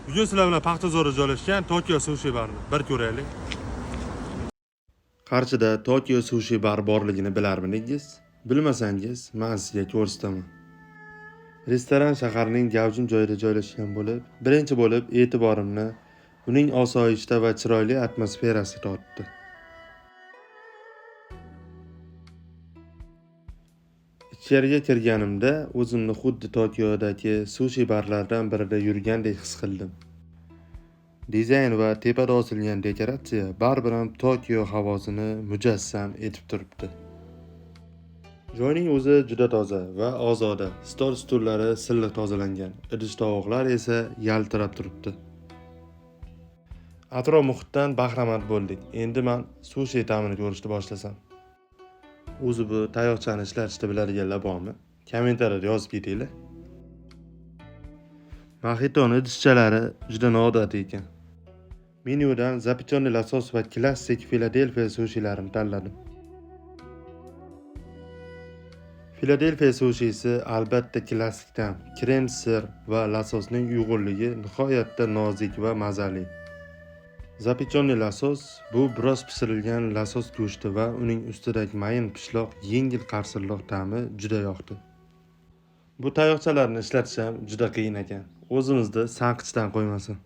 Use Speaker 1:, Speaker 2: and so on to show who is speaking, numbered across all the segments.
Speaker 1: Bugun sizlar bilan Paxtazorda joylashgan Tokyo Sushi barni bir ko'raylik. Qarshida Tokyo Sushi bar borligini bilarmidingiz? Bilmasangiz, men sizga ko'rsataman. Restoran shaharning gavjum joyida joylashgan bo'lib, birinchi bo'lib e'tiborimni uning osoyishta va chiroyli atmosferasi tortdi. Ichkariga kirganimda o'zimni xuddi Tokiodagi sushi barlardan birida yurgandek his qildim. Dizayn va tepada osilgan dekoratsiya baribir ham Tokio havosini mujassam etib turibdi. Joyning o'zi juda toza va ozoda. Stol stullari silliq tozalangan, idish tovoqlar esa yaltirab turibdi. Atrof muhitdan bahramand bo'ldik. Endi men sushi ta'mini ko'rishni boshlasam. O'zi bu tayoqchani ishlatishni biladiganlar bormi? Kommentariyada yozib ketinglar. Moxitoni idishchalari juda noodatiy ekan. Menyudan запеченный лосось va klassik Filadelfiya sushilarini tanladim. Filadelfiya sushisi albatta klassik ta'm, krem sir va lososning uyg'unligi nihoyatda nozik va mazali. Запеченный лосось bu biroz pishirilgan losos go'shti va uning ustidagi mayin pishloq yengil qarsilloq ta'mi juda yoqdi. Bu tayoqchalarni ishlatish ham juda qiyin ekan. O'zimizda sanqichdan qo'ymasin.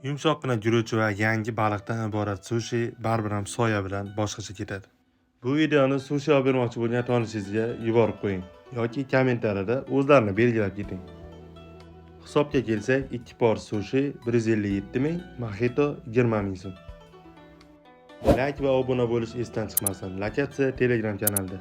Speaker 1: Yumshoqqina guruch va yangi baliqdan iborat sushi baribir ham soya bilan boshqacha ketadi. Bu videoni sushi olib bermoqchi bo'lgan tanishingizga yuborib qo'ying yoki kommentariyada o'zlarini belgilab keting. Hisobga kelsak, 2 por sushi 157 ming, moxito 20 ming so'm. Like va obuna bo'lish esdan chiqmasin. Lokatsiya Telegram kanalida.